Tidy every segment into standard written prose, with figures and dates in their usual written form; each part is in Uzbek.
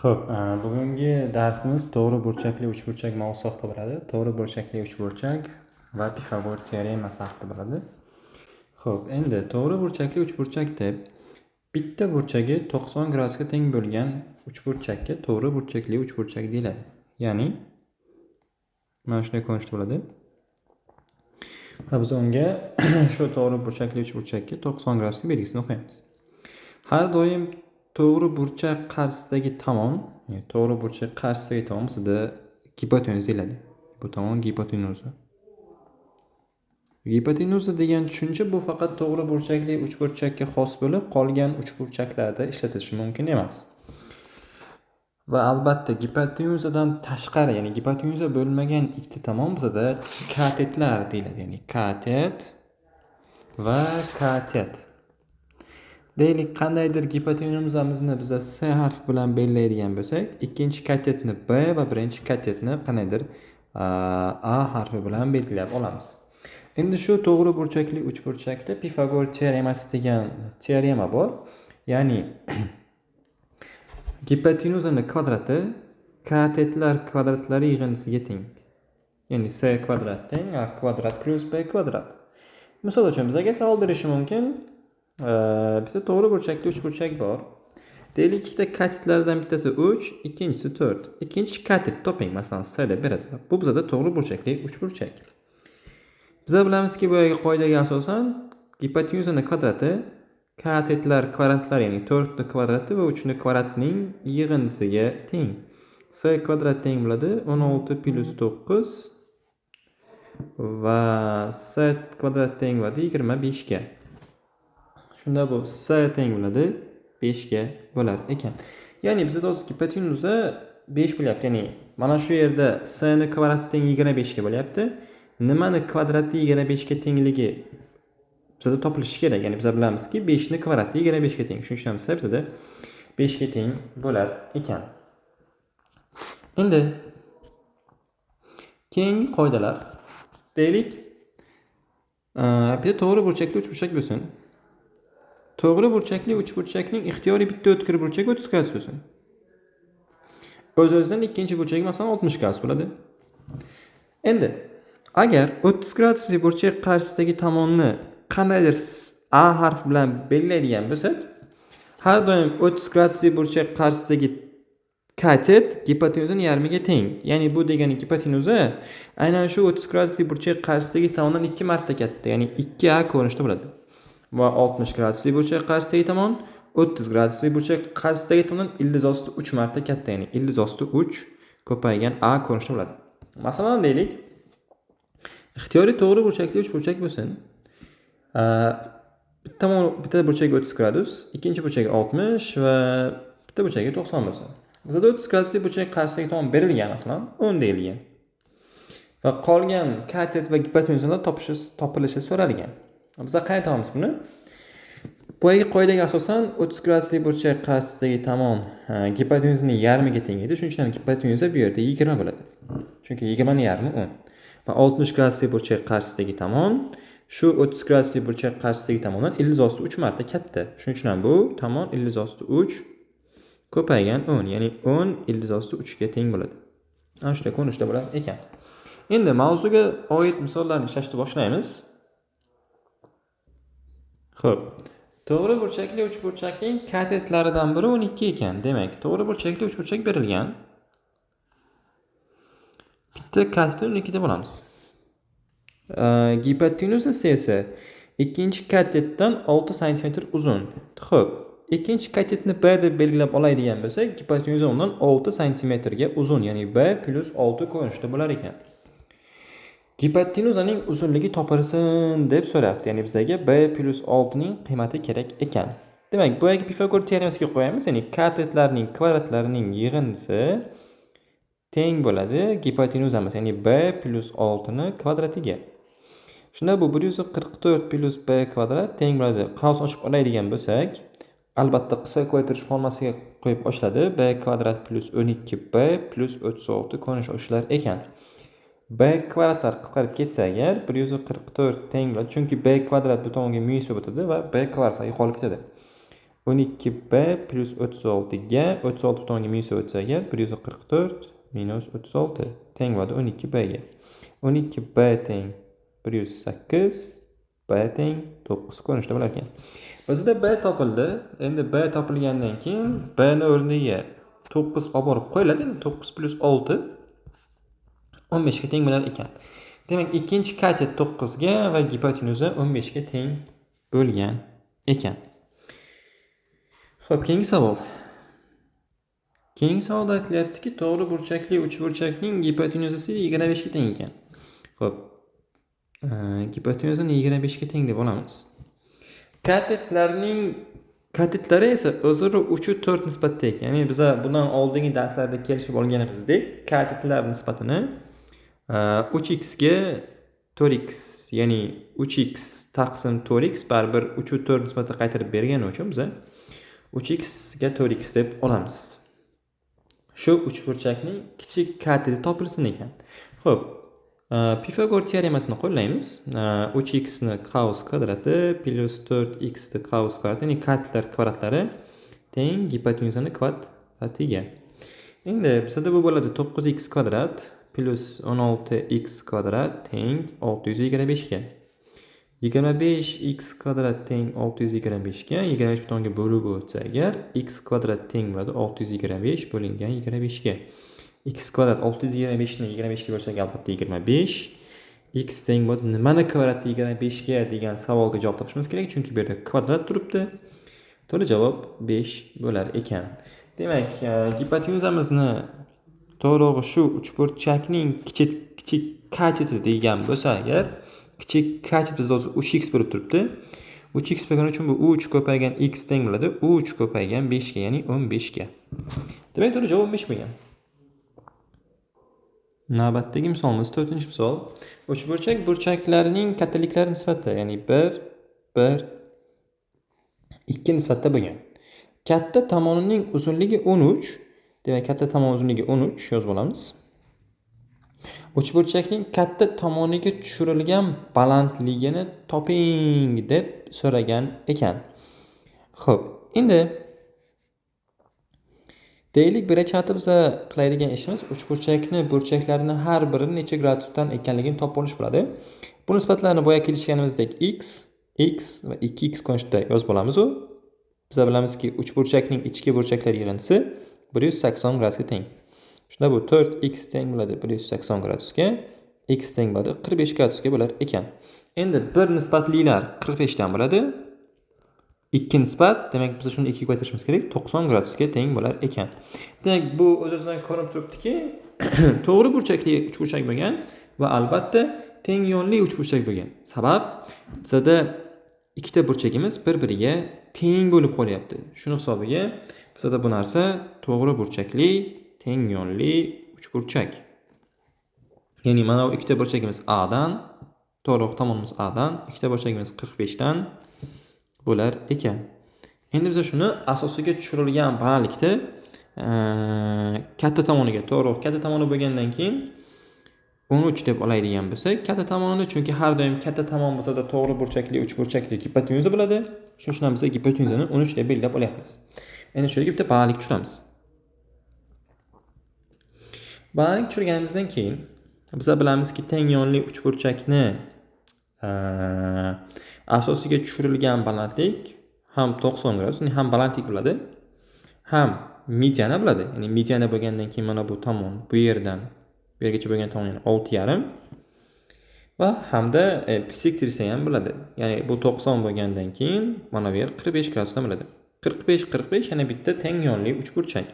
Xo'p, bugungi darsimiz to'g'ri burchakli uchburchak mavzusi haqida bo'ladi. To'g'ri burchakli uchburchak va Pifagor teoremasi haqida bo'ladi. Xo'p, endi to'g'ri burchakli uchburchak deb bitta burchagi 90 gradusga teng bo'lgan uchburchakka to'g'ri burchakli uchburchak deyiladi. Ya'ni mana shunday ko'rinishda bo'ladi. Va biz unga, shu to'g'ri burchakli uchburchakka 90 graduslik belgisini qo'yamiz. Har doim to'g'ri burchak qarshisidagi tomon, ya'ni to'g'ri burchak qarshisidagi tomon bizda gipotenuza deyiladi. Bu tomon gipotenuza. Gipotenuza degan tushuncha bu faqat to'g'ri burchakli uchburchakka xos bo'lib, qolgan uchburchaklarda ishlatilishi mumkin emas. Va albatta gipotenuzadan tashqari, ya'ni gipotenuza bo'lmagan ikkita tomon bizada katetlar deyiladi, ya'ni katet va katet. Deylik, qandaydir gipotenuzamizni biza S harfi bilan belgilaydigan bo'lsak, ikkinchi katetni B va birinchi katetni qandaydir A harfi bilan belgilab olamiz. Endi shu to'g'ri burchakli uchburchakda Pifagor teoremasi degan teorema bor. Ya'ni gipotenuzani kvadrati katetlar kvadratlari yig'indisiga teng. Ya'ni S kvadrat teng A kvadrat plyus B kvadrat. Misol uchun, bizga savol berishi mumkin. Bitta to'g'ri burchakli uchburchak bor. Deylik, ikkita katetlardan bittasi 3, ikkinchisi 4. Ikkinchi katet toping, masalan, S deb beradi. Bu bizada to'g'ri burchakli uchburchak. Biz bilamizki, boyagi qoidaga asosan gipotenuzani kvadrati katetlar kvadratlari, ya'ni 4 ni kvadrati va 3 ni kvadratining yig'indisiga teng. S kvadrat teng bo'ladi 16 plyus 9 va S kvadrat teng bo'ladi 25 ga. Shunda bu S teng bo'ladi 5 ga bo'lar ekan. Ya'ni bizada hozir gipotenuza 5 bo'lyapti. Ya'ni mana shu yerda S ni kvadrati teng 25 ga bo'lyapti. Nimani kvadrati 25 ga tengligi bizada topilishi kerak. Ya'ni biz bilamizki, 5 ni kvadrati 25 ga teng. Shuning uchun ham S bizada 5 ga teng bo'lar ekan. Endi keyingi qoidalar. Deylik, bitta to'g'ri burchakli uchburchak bo'lsin. To'g'ri burchakli uchburchakning ixtiyoriy bitta o'tkir burchagi 30 gradus bo'lsin. O'z-o'zidan ikkinchi burchagi, masalan, 60 gradus bo'ladi. Endi agar 30 gradusli burchak qarshisidagi tomonni qandaydir A harfi bilan belgilaydigan bo'lsak, har doim 30 gradusli burchak qarshisidagi katet gipotenuzaning yarmiga teng. Ya'ni bu degani gipotenuza aynan shu 30 gradusli burchak qarshisidagi tomondan 2 marta katta, ya'ni 2a ko'rinishda bo'ladi. Va 60 gradusli burchak qarshisidagi tomon 30 gradusli burchak qarshisidagi tomondan ildiz osti 3 marta katta, ya'ni ildiz osti 3 ko'paygan a ko'rinishda bo'ladi. Masalan, deylik, ixtiyoriy to'g'ri burchakli uchburchak bo'lsin. Bitta tomon, bitta burchagi 30 gradus, ikkinchi burchagi 60 va bitta burchagi 90 bo'lsin. Bizada 30 gradusli burchak qarshisidagi tomon berilgan, masalan, 10 deyilgan. Va qolgan katet va gipotenuzalar topilishi so'ralgan. Biz qanday topamiz buni? Boyagi qoidaga asosan 30 gradusli burchak qarshisidagi tomon gipotenuzaning yarmiga teng edi. Shuning uchun ham gipotenuza bu yerda 20 bo'ladi. Chunki 20 ning yarmi 10. Va 60 gradusli burchak qarshisidagi tomon shu 30 gradusli burchak qarshisidagi tomondan ildiz osti 3 marta katta. Shuning uchun ham bu tomon ildiz osti 3 ko'paygan 10, ya'ni 10 ildiz osti 3 ga teng bo'ladi. Ana shunday ko'rinishda bo'lar ekan. Endi mavzuga oid misollarni ishlashni boshlaymiz. Xo'p, to'g'ri burchakli uchburchakning katetlaridan biri 12 ekan. Demak, to'g'ri burchakli uchburchak berilgan. Bitta katetni 12 deb olamiz. Gipotenuzasi esa ikkinchi katetdan 6 sm uzun. Xo'p, ikkinchi katetni B deb belgilab oladigan bo'lsak, gipotenuza undan 6 sm ga uzun, ya'ni B plyus 6 ko'rinishda bo'lar ekan. Gipotenuzaning uzunligi topilsin deb so'rayapti. Ya'ni bizga B plyus 6 ning qiymati kerak ekan. Demak, boyagi Pifagor teoremasiga qo'yamiz, ya'ni katetlarning kvadratlarining yig'indisi teng bo'ladi gipotenuzamiz, ya'ni B plyus 6 ni kvadratiga. Shunda bu 144 plyus B kvadrat teng bo'ladi. Qavs ochib oladigan bo'lsak, albatta qisqa ko'paytirish formasiga qo'yib ochiladi. B kvadrat plyus 12B plyus 36 ko'rinish ochilar ekan. B kvadratlar qisqarib ketsa agar, 144 teng bo'ladi. Chunki B kvadrat bu tomonga minus bo'lib o'tadi va B kvadratlar yo'qolib ketadi. 12b plyus 36 ga 36 tomonga minus o'tsa agar 144 minus 36 teng bo'ladi 12b ga. 12b teng 108, b teng 9 ko'rinishda bo'lar ekan. Bizda b topildi. Endi b topilgandan keyin b ni o'rniga 9 olib borib qo'yiladi. Endi 9 plyus 6 15 ga teng bo'lar ekan. Demak, ikkinchi katet 9 ga va gipotenuza 15 ga teng bo'lgan ekan. Xo'p, keyingi savol. Keyingi savolda aytilyaptiki, to'g'ri burchakli uchburchakning gipotenuzasi 25 ga teng ekan. Xo'p, gipotenuzani 25 ga teng deb olamiz. Katetlari esa o'zaro 3 4 nisbatda ekan. Ya'ni biza bundan oldingi darslarda kelishib olganimizdek, katetlar nisbatini 3x ga 4x, ya'ni 3x taqsim 4x baribir 3 4 nisbatda qaytarib bergani uchun biza 3x ga 4x deb olamiz. Shu uchburchakning kichik kateti topilsin ekan. Xo'p, Pifagor teoremasini qo'llaymiz. 3x ni qavs kvadrati plyus 4x ni qavs kvadrati, ya'ni katetlar kvadratlari teng gipotenuzani kvadratiga. Endi bizda bu bo'ladi 9x kvadrat plyus 16x kvadrat teng 625 ga. 25x kvadrat teng 625 ga, 25 tomonga bo'lib o'tsa agar x kvadrat teng bo'ladi 625 bo'lingan 25 ga. X kvadrat 625 ni 25 ga bo'lsak albatta 25. X teng bo'ladi nimani kvadrati 25 ga degan savolga javob topishimiz kerak, chunki bu yerda kvadrat turibdi. To'g'ri javob 5 bo'lar ekan. Demak, gipotenuzamizni to'g'rig'i shu uchburchakning kichik kateti degan bo'lsa agar, kichik katet bizda hozir 3x bo'lib turibdi. 3x bo'lgani uchun bu 3 ko'paygan x teng bo'ladi 3 ko'paygan 5 ga, ya'ni 15 ga. Demak, to'g'ri javob 15 bo'lgan. Navbatdagi misolimiz 4-misol. Uchburchak burchaklarining kattaliklari nisbati, ya'ni 1, 1, 2 nisbatda bo'lgan. Katta tomonining uzunligi 13. Demak, katta tomon uzunligi 13 yozib olamiz. Uchburchakning katta tomoniga tushirilgan balandligini toping deb so'ragan ekan. Xo'p, endi deylik, birinchi marta biza qiladigan ishimiz uchburchakni burchaklarini har birini necha gradusdan ekanligini topib olish bo'ladi. Bu nisbatlarni boya kelishganimizdek x, x va 2x ko'rinishida yozib olamiz u. Biz bilamizki, uchburchakning ichki burchaklari yig'indisi 180 gradusga teng. Shunda bu 4x teng bo'ladi 180 gradusga, x teng bo'ladi 45 gradusga bo'lar ekan. Endi bir nisbatlilar 45 dan bo'ladi. 2 nisbat, demak biz shuni 2 ga ko'paytirishimiz kerak, 90 gradusga teng bo'lar ekan. Demak, bu o'z-o'zidan ko'rinib turibdiki, to'g'ri burchakli uchburchak bo'lgan va albatta teng yonli uchburchak bo'lgan. Sabab bizada ikkita burchagimiz bir-biriga teng bo'lib qolyapti. Shuni hisobiga bizada bu narsa to'g'ri burchakli teng yonli uchburchak. Ya'ni mana bu ikkita burchagimiz A dan, to'g'ri tomonimiz A dan, ikkita burchagimiz 45 dan bo'lar ekan. Endi biz shuni asosiga tushirilgan balandlikda katta tomoniga, to'g'ri katta tomoni bo'lgandan keyin 13 deb oladigan bo'lsak, katta tomonini, chunki har doim katta tomon bo'lsa-da to'g'ri burchakli uchburchakli gipotenuza bo'ladi. Shuning uchun ham biz gipotenuzani 13 deb belgilab olyapmiz. Endi shu yerga bitta balandlik tushiramiz. Balandlik tushirganimizdan keyin biz bilamizki, teng yonli uchburchakni asosiga tushirilgan balandlik ham 90 gradus, ya'ni ham balandlik bo'ladi, ham mediana bo'ladi. Ya'ni mediana bo'lgandan keyin mana bu tomon, bu yerdan bu yergacha bo'lgan tomon, ya'ni 6,5 va hamda bisektrisa ham bo'ladi. Ya'ni bu 90 bo'lgandan keyin mana bu yer 45 gradusdan bo'ladi. 45 45 yana bitta teng yonli uchburchak.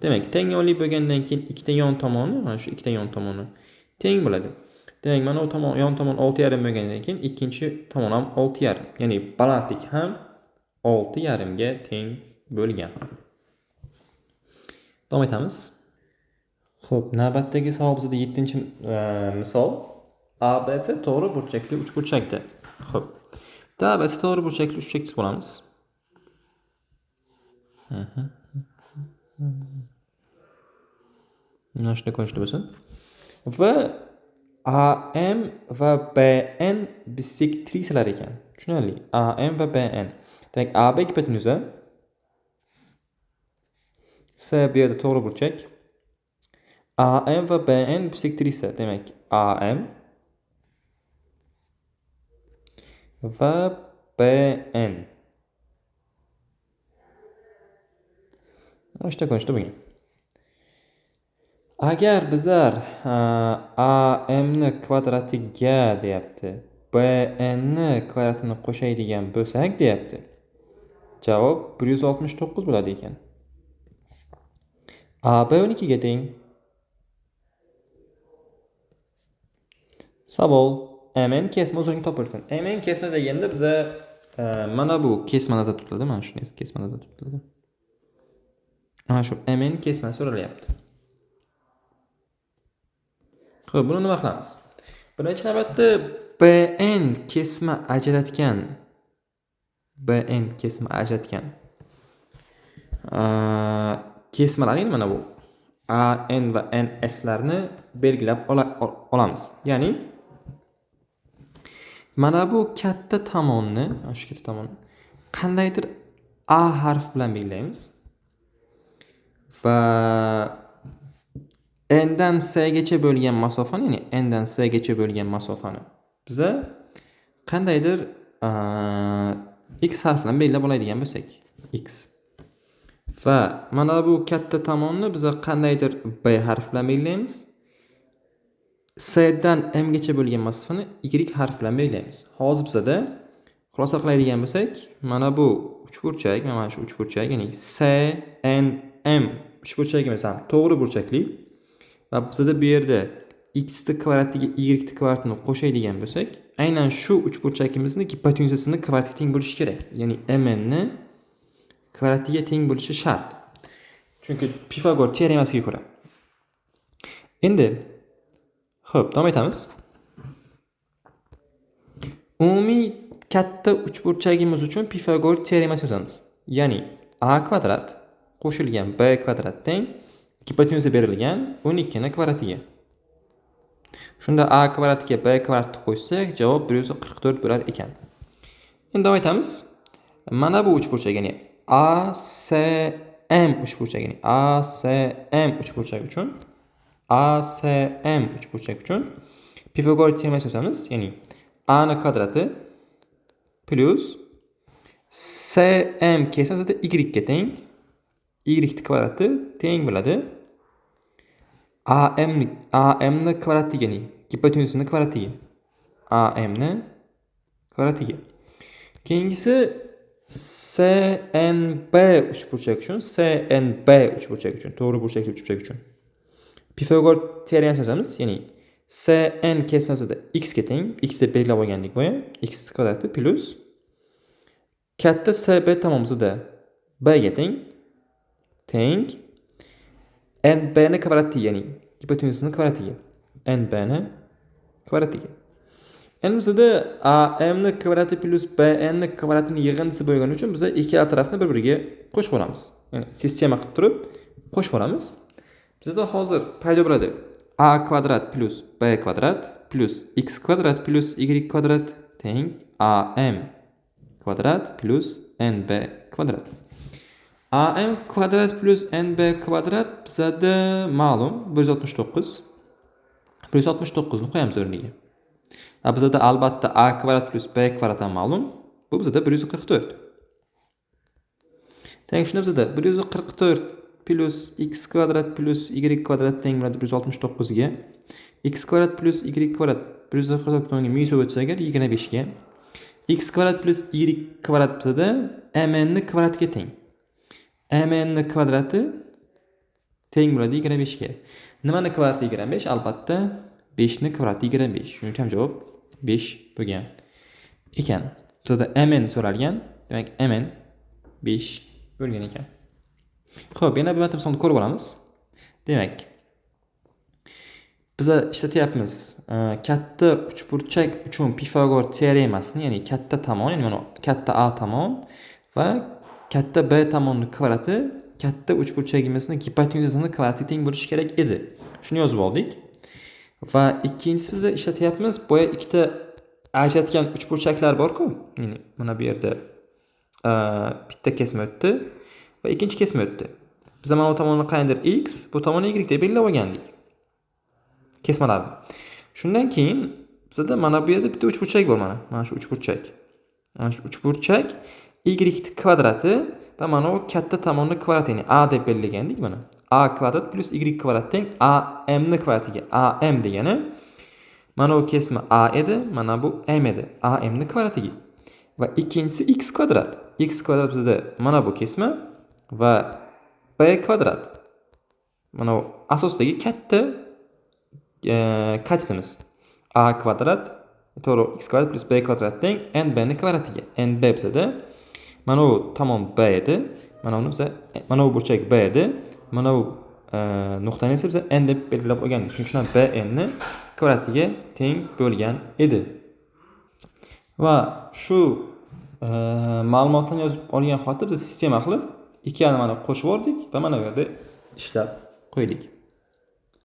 Demak, teng yonli bo'lgandan keyin ikkita yon tomoni, mana shu ikkita yon tomoni teng bo'ladi. Demak, mana bu tomon, yon tomon 6,5 bo'lgandan keyin ikkinchi tomon ham 6,5. Ya'ni balandlik ham 6,5 ga teng bo'lgan. Davom etamiz. Xo'p, navbatdagi savol bizda 7-misol. ABC to'g'ri burchakli uchburchakda. Xo'p. ABC to'g'ri burchakli uchburchak chizib olamiz. Mana shunday ko'rinishda bo'lsin. Va AM va BN bisektrisalar ekan. Tushunarli. AM va BN. Demak, AB gipotenuza S bu yerda to'g'ri burchak. AM va BN bisektrisa. Demak, AM va BN. Uchta ko'rinishda bo'lgan. Agar bizlar AM ni kvadratiga deyapti, BN ni kvadratini qo'shadigan bo'lsak deyapti. Javob 169 bo'ladi ekan. AB 12 ga teng. Savol: MN kesma uzunligi topilsin. MN kesma deganda biza mana bu kesma nazarda tutiladi, mana shu kesma nazarda tutiladi. Mana shu MN kesma so'ralyapti. Xo'p, buni nima qilamiz? Birinchi navbatda BN kesma ajratgan kesmalarning mana bu AN va NSlarni belgilab olamiz. Ya'ni mana bu katta tomonni, shu katta tomonni qandaydir A harfi bilan belgilaymiz va N dan S gacha bo'lgan masofani, ya'ni N dan S gacha bo'lgan masofani biza qandaydir X harfi bilan belgilab oladigan bo'lsak, X. Va mana bu katta tomonni biza qandaydir B harfi bilan belgilaymiz. S dan M gacha bo'lgan masofani Y harfi bilan belgilaymiz. Hozir bizada xulosa qiladigan bo'lsak, mana bu uchburchak, mana shu uchburchak, ya'ni S N M uchburchagimiz ham to'g'ri burchakli. Va bizada bu yerda x ni kvadratiga y ni kvadratini qo'shadigan bo'lsak, aynan shu uchburchagimizni gipotenuzasini kvadratiga teng bo'lishi kerak. Ya'ni mn ni kvadratiga teng bo'lishi shart. Chunki Pifagor teoremasiga ko'ra. Endi xo'p, davom etamiz. Umumiy katta uchburchagimiz uchun Pifagor teoremasini yozamiz. Ya'ni a kvadrat qo'shilgan b kvadrat teng gipotenuza berilgan 12 ni kvadratiga. Shunda a kvadratga b kvadratni qo'shsak, javob 144 bo'lar ekan. Endi davom etamiz. Mana bu uchburchak, ya'ni ASM uchburchak, ya'ni ASM uchburchak uchun ASM uchburchak uchun Pifagor teoremasini yozamiz, ya'ni a ni kvadrati plus SM kesmasi y ga teng, y ni kvadrati teng bo'ladi AM ni kvadratiga, ya'ni gipotenuzini kvadratiga, AM ni kvadratiga. Keyingisi SNB uchburchak uchun, SNB uchburchak uchun, to'g'ri burchakli uchburchak uchun Pifagor teoremasini yozamiz, ya'ni SN kesmasida x ga teng, x deb belgilab olgandik boya, x kvadrati plus katta SB tomonimizda b ga teng, teng NB ni kvadrati, ya'ni gipotenuzini kvadratiga, NB ni kvadratiga. Endi bizda AM ni kvadrati plus BN ni kvadratini yig'indisi bo'lgani uchun biz ikkala tarafni bir-biriga qo'shib olamiz. Ya'ni sistema qilib turib qo'shib olamiz. Bizda hozir paydo bo'ladi a kvadrat plus b kvadrat plus x kvadrat plus y kvadrat teng AM kvadrat plus NB kvadrat. AM kvadrat plus NB kvadrat bizada ma'lum 169. 169 ni qo'yamiz o'rniga. Va bizada albatta a kvadrat plus b kvadrat ham ma'lum. Bu bizada 144. Teng shunda bizada 144 plus x kvadrat plus y kvadrat teng bo'ladi 169 ga. X kvadrat plus y kvadrat 144 tomonga minus bo'lib o'tsa agar 25 ga. X kvadrat plus y kvadrat bizada mn ni kvadratiga teng. Mn ni kvadrati teng bo'ladi 25 ga. Nimani kvadrati 25? Albatta 5 ni kvadrati 25. Shuning uchun ham javob 5 bo'lgan ekan. Bizada mn so'ralgan, demak mn 5 bo'lgan ekan. Xo'p, yana bir marta misolni ko'rib olamiz. Demak, biz ishlatyapmiz katta uchburchak uchun Pifagor teoremasini, ya'ni katta tomon, ya'ni mana katta A tomon va katta B tomonni kvadrati katta uchburchagimizni gipotenuzasini kvadratiga teng bo'lishi kerak edi. Shuni yozib oldik. Va ikkinchisi bizda ishlatyapmiz boya ikkita ajratgan uchburchaklar bor-ku. Ya'ni mana bu yerda bitta kesma o'tdi va ikkinchi kesma o'tdi. Biz mana bu tomonni qayerdir x, bu tomonni y deb belgilab olgandik. Kesmalarni. Shundan keyin bizada mana bu yerda bitta uchburchak bor mana. Mana shu uchburchak. Mana shu uchburchak y kvadrati va mana bu katta tomonni kvadrati, ya'ni a deb belgilagandik mana. A kvadrat plyus y kvadrat teng am ni kvadratiga. Am degani mana bu kesma a edi, mana bu m edi. Am ni kvadratiga. Va ikkinchisi x kvadrat. X kvadrat bizada mana bu kesma va b kvadrat. Mana bu asosdagi katta katetimiz. A kvadrat, to'g'ri, x kvadrat plyus b kvadrat teng nb ni kvadratiga. Nb bizada mana bu tomon b edi. Mana uni biza, mana bu burchak b edi. Mana bu nuqtani esa biza n deb belgilab olgandik. Shuning uchun ham bn ni kvadratiga teng bo'lgan edi. Va shu ma'lumotlarni yozib olgan holda biz sistema qilib ikkalani mana qo'shib yubordik va mana bu yerda ishlab qo'ydik.